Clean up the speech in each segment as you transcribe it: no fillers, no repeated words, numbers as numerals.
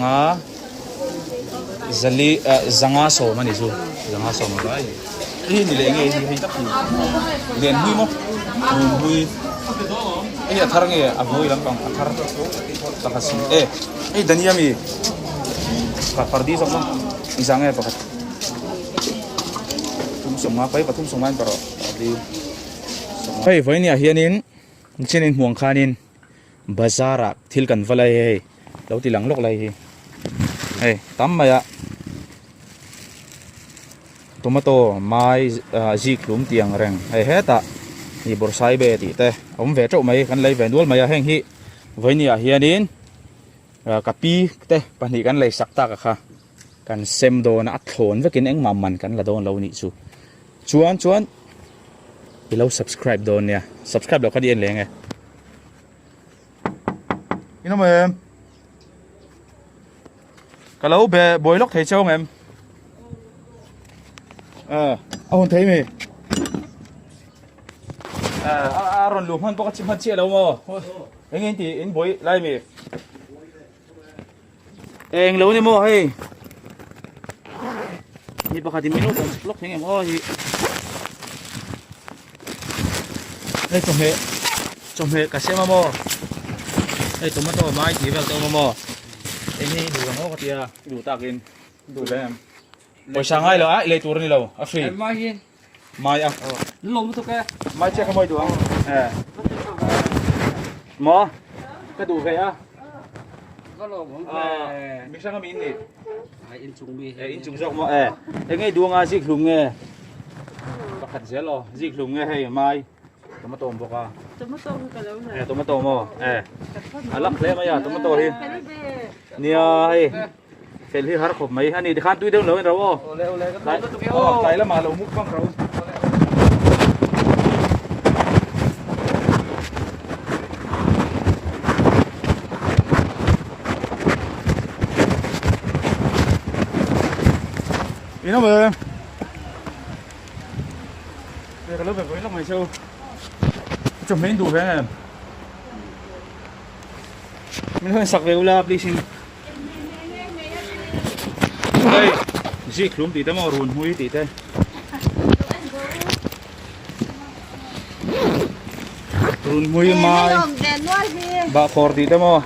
Zanga zali ah zanga sawm a ni chu zanga sawm a vai hei ni leh nge hei hei tak hi lian hui maw run hui hei a thar nge a vawi lampang a thar pakhat sawm e hei dania mi pakhat pardi zawk maw engzah nge pakhat pathum sawm nga pai pathum sawm nga in pa rawh pardi hei vawinia hianin nichin inhmuh ang khanin. Bazar ah thil kan va lai hei lo ti lang lawk lai hi hei tam mai a tomato mai ah zik hlum tih ang reng hei hetah ih bawrhsaibe tih te a awm ve teuh mai kan lei ve nual mai a heng hi vawiini ah hianin ah ka pi te pahnih kan lei sak tak a kha kan sem dawn a a thlawn vekin engmah man kan la dawn lo nih chu chuan chuan i lo subscribe dawn nia subscribe loh kha ni en leng e. In awm em? Ka lo be buai lawk thei cheu ngem? A a hun thei mi? A a rawn luh hman pawh ka chi hman chiah lo maw? Eng in ti in buai lai mi? Eng lo ni maw hei? Mi pakhat in min lo tawn lawk thei ngem aw hi. Hei chawhmeh chawhmeh ka sem a maw hei tomato mai tih vel te awm a maw eng hi duh ang aw ka tia duh takin duh ve em pawisa ngai lo a i lei tur a ni lo a free mai a mai chiah ka mawi duh ang e maw ka duh ve a mi hrang ami in ni e inchung zawk maw e eng nge duh anga zik hlum nge pakhat zel aw zik hlum nge hei mai tomato awm bawk a tomato hi ka lo la e tomato maw e a lak hle mai a tomato hi nia hei fel hi har khawp mai ani tikhan tui deuh lo in ro aw tlai lamah lo muk bang ro In awm em? Ka lo ve vawi lawk mai cheu. Chawhmeh in duh ve em? Min hawn sak ve ula please in. Hei, zik hlum tih te maw run hmui tih te. Run hmui mai. Bahkhawr tih te maw.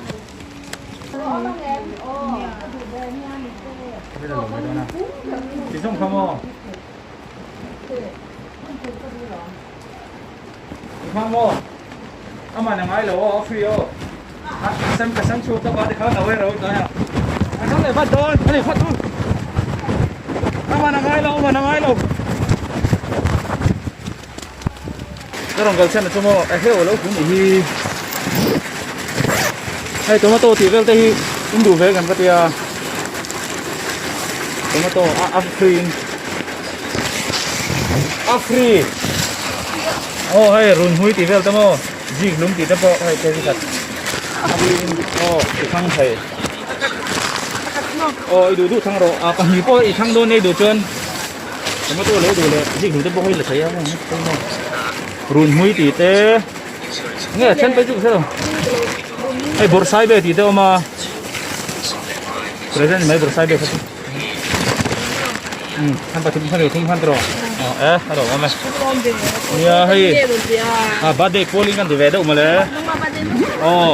Ti zawng kha maw? Ti kha maw? Aman a ngai lo aw, a free aw. A sem ka sem chhuak tawp a, ti khan a aware ro tlai a. A kal leh vat dawn, ani vat u. Aman a ngai lo, aman a ngai lo. Ka rawn kal chhan a chu maw a heu lo kum hi hei tomato tih vel te hi in duh ve kan va tia tomato a a free in a free aw hei run hui tih vel te maw zik lum tih te pawh hei te hi khat a free in aw i thlang thei aw i duh duh thlang rawh a pahnih pawh i thlang dawn nei duh chuan. Tomato lo duh leh zik hnute pawh hi la thei a run hmui tih te nge a then phei chu ka hre lo hei bawrhsai ve tih te a awm a present mai bawrhsai ve kha chu um khan pathum khan thum khan tawh e a lo awm e nia hei a birthday calling kan ti ve deuh mawle aw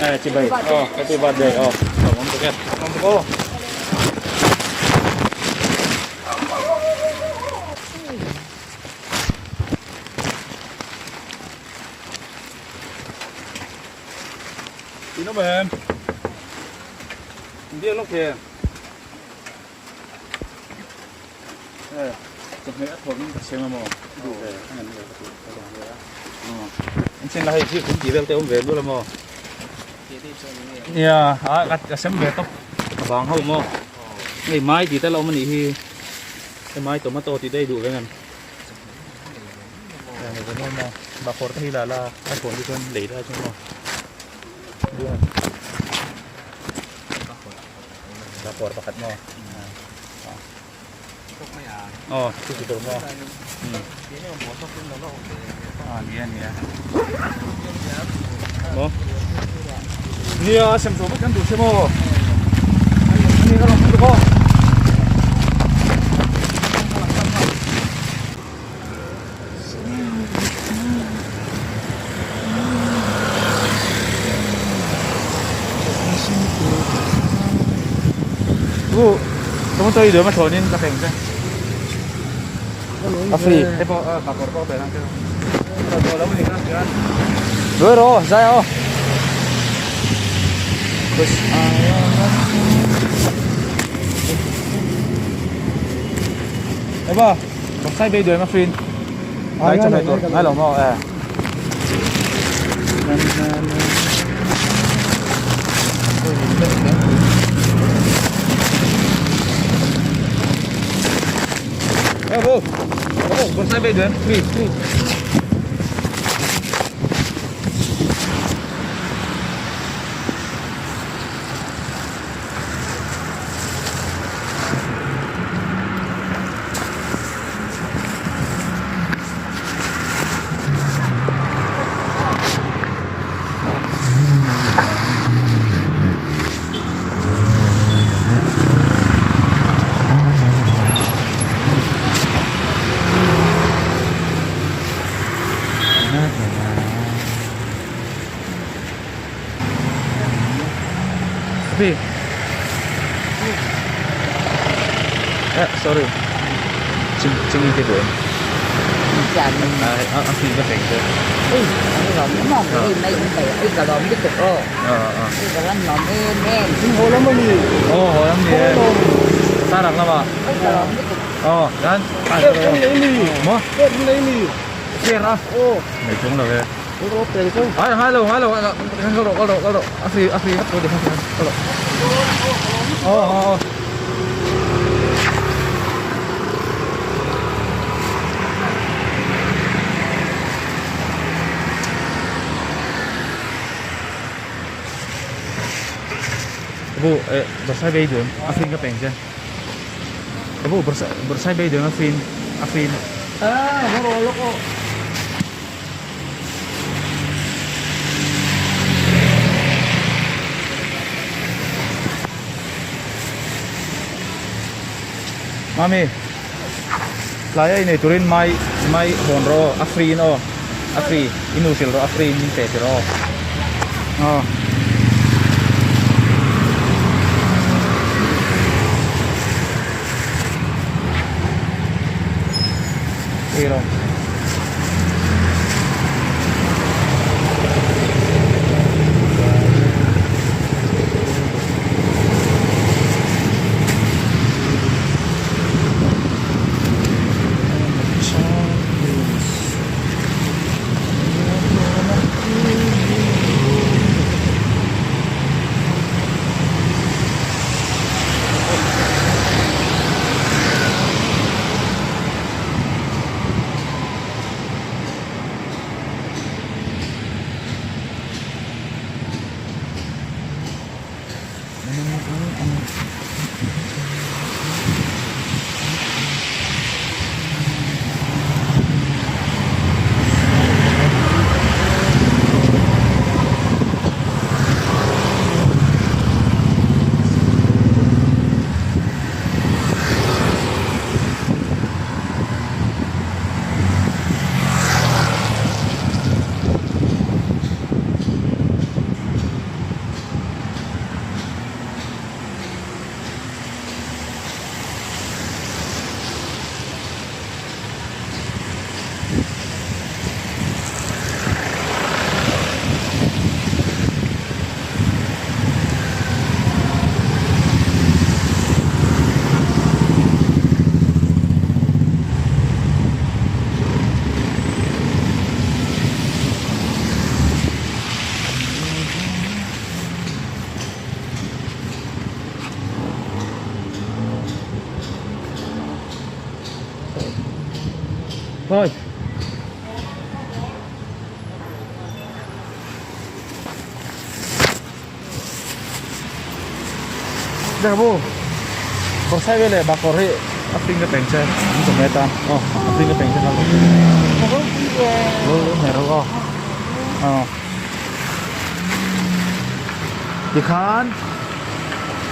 e chibai aw happy birthday aw awm bawk e awm bawk aw. Nó mềm. Đi lúc kìa. Ờ, chụp mấy ớt hộp xem mà đủ về anh em anh xem là hay chứ cũng chỉ về tới ông về luôn là mò. Nia, a ka sem ve tawp a vang ho maw hei mai tih te lo awm a nih hi hei mai tomato tih te hi duh ve ngem hei ve nuam maw bahkhawr te hi la la a thawn te chuan lei lai chuan maw bahkhawr pakhat maw aw chu chu tur maw a nia nia maw. Nia sem zawh vek kan duh che maw? Ani ka rawn hmu aw. U, tomato i duam a thlawnin ka feng che. A free. Hei pawh ka kawr pawh pe lang che. Đuổi rồi, ra không? Đấy ba, có sai bê đuổi mà phim. Đấy, cho mày tuột, ngay lòng nó, à. Ê, vô. Vô, sai bê đuổi, free, free. Pi. Eh, sorry. Ching ching te buin. A a phi ka feng te. Ui, ang lawm em em mai in pai ai ka lawm lutuk aw. Ai ka lam lawm em em. In haw lam a ni. Aw haw lam ni e. Sarang lama. Ai ka lawm lutuk. Aw, dan. Em em nei ni. Mo. Em nei ni. Share a. Aw. Nei chung lo e. Ai ngai lo ngai lo kal rawh kal rawh kal rawh a free a free vek tawh kal rawh aw aw aw Bu eh bersai bei dun a free ka peng che Bu bersai bersai bei dun a free a free Ah, baro loko. Mami, tlai a inei turin mai mai hawn rawh aw, a free in aw, a free, i nu hrilh rawh a free in min pe ti rawh aw. Aw. Ei rawh. Thôi. Đây bu. Có sai về bà có rị ấp tinh cái bánh xe. Không có mẹ ta. Ờ, ấp tinh cái bánh xe không. Luôn luôn này đâu có. Ờ. Tikhan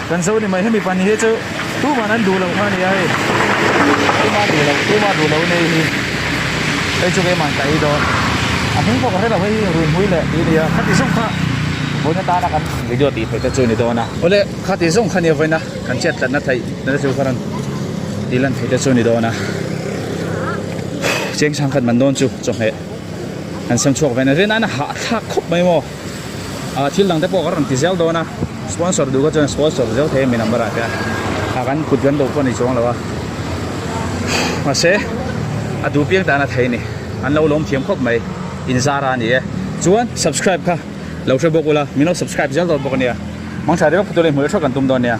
kan zo ni mai hemi pahnih hi chu tuman an duh loh kha a ni a hei tuma duh loh tuma duh loh nei hi hei chu keimah ka ei dawn a hming pawh ka hre lo hei hi runhmui leh tih a ni a khati zawng kha vawiin atana kan video tih theih te chu a ni dawn a awle khati zawng kha nia vawiin a kan chet tlatna theih na te chu ka rawn tih lan theih te chu a ni dawn a cheng chhangkhat man dawn chu chawhmeh kan sem chhuak ve na rin a hahthlak khawp mai maw. Ah thil dang te pawh ka rawn ti zel dawn a sponsor duh kha chuan sponsor zel thei a mi number ah te a kan kut kan do pawh a ni chuang lo a mahse a duh piang dan a thei a ni an lo lawm thiam khawp mai in zar a ni e chuan subscribe kha lo hre bawk ula min lo subscribe zel dawn bawk a nia mangtha te vek phutu leh hmuh leh theuh kan tum dawn nia.